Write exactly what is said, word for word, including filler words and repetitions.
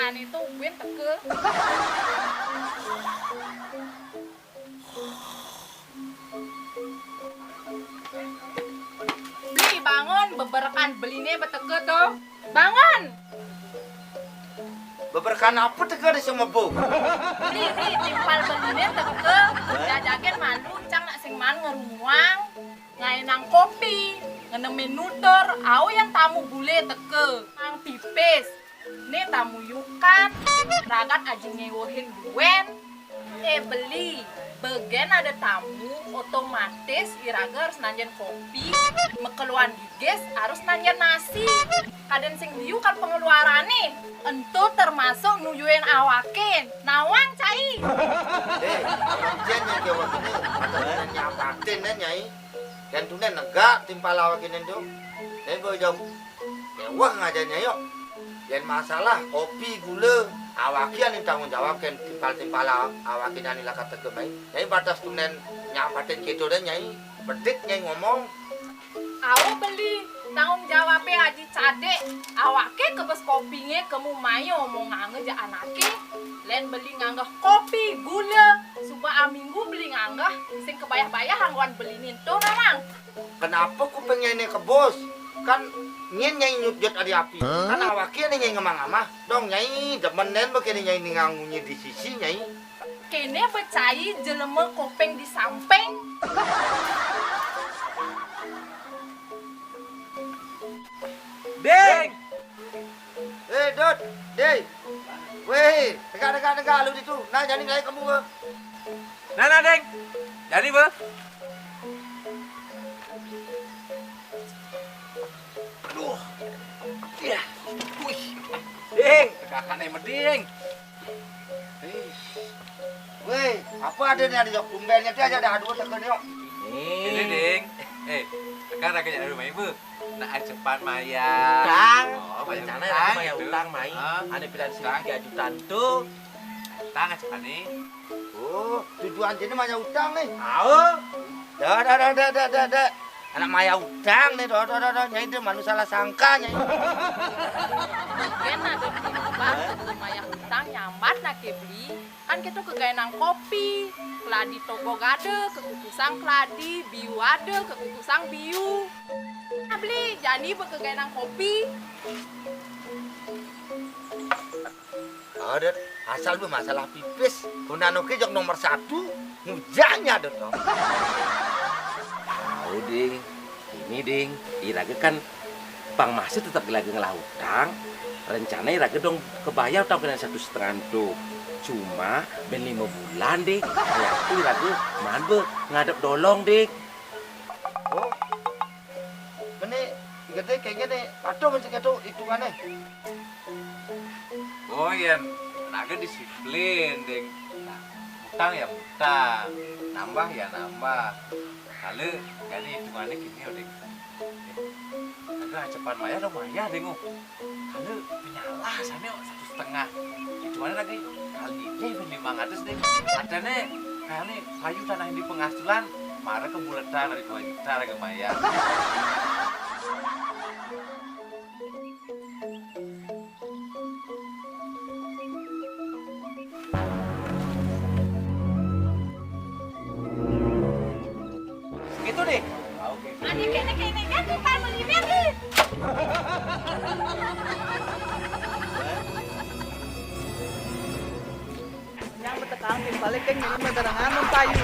Ané to buin teka. Beli, bangun, beberekan beliné ba teka to. Bangun! Beberekan apa teka di sumebuk? Beli, beli, timpal beliné teka. Jajagin malu, cang nak sing maan ngerumuang. Ngaénang kopi, ngenemin nutur, au yén tamu bulé teka. Mang pipis, né tamu yukan, ragat aji ngéwuhin duén. Eh, beli, ba gén ada tamu, otomatis iraga harus nanjén kopi, makeluan gigis harus nanjén nasi. Kadén sing liu kan pengeluarané, ento termasuk nuyuin awaké. Nawang, cai. Eh, jén yang jawab ini, ada yang nyapatin, Nyai. Yén tuné negak timpal awaké ento. Né ba jauh. Kéweh ngajak Nyai, yuk. Yén masalah kopi gula, awaké ané tanggung jawab kén timpal-timpal a-, awaké ané lakar teka mai. Nyai batas tuné nyapatin kéto deh, Nyai. Bedik Nyai ngomong. Au beli, tanggung jawabé aji cadik. Awaké kebes kopiné kemu mai omonganga jak anaké. Lén beli nganggeh kopi gula, suba aminggu beli nganggeh, sing kebayah-bayah anggoan beliné ento, Nawang. Kenapa kuping Nyai né kebus? Kan nyén Nyai nyut-nyut adi api. Kan awaké ané Nyai ngamah-ngamah. Dong Nyai, demen nén ba kéné Nyai ningal ngunyi di sisi, Nyai. Kéné ba cai jelema kopéng di samping. Ding! Eh, Dot, Ding. Wéh, tegak, tegak, tegak lu ditu. Nah, jani ngelai kamu ke. Nah, nah, Ding. Jani, Bang. Aduh. Ya. Wih. Ding, tegakan aja meding. Ih. Wéh, apa ada nih, ada jok tumbennya dia aja ada dua teken yuk. Ini, Ding. Eh, sekarang aja ada rumah ibu. Nah, cepat maya. Utang. Oh, rencana utang, maya gitu. Utang, mai. Hah? Ada pilihan sini tiga juta tuh. Utang cepat nih. Oh, tujuan sini maya utang nih. Tahu? Dah, dah, dah, dah, dah, dah, dah. Anak maya utang nih, dah, dah, dah, dah. Nyai dia manusia salah sangka, Nyai. Kena ada timbang, maya utang nyambat nak beli. Kan kita kegaenang kopi, keladi togog ada, kekukusang keladi, biu ada, kekukusang biu. Nah, beli, jani bekegaenang kopi. Ada, asal be masalah pipis, kunanoke jok nomor satu, mujanya ada toh. Tahu, Ding. Ini, Ding, iraga kan pang masih tetap lagi ngelah utang. Rencana iraga dong kebayar tahun kena satu setengah tu. Cuma ben lima bulan, Ding. Kayak tu iraga maan be ngadep dolong, Ding. Oh, kene gede kayak gini, patuh mesti gitu hitungannya. Oh, yen naga disiplin, Ding. Nah, utang ya utang, nambah ya nambah. Kalau jadi hitungannya gini, oh, Ding. Naga cepat mayar dong mayar, Ding, oh. Kalau penyalah sana satu setengah. Hitungannya lagi kali ini lima ratus, Ding. Adanya kali payu tanah di pengasulan, marah ke buletan dari dua juta lagi mayar. Gitu deh. Adi kene-kene kan tukang melibet nih. Yang betekang timpalé kén nyeri madarangan nun payu.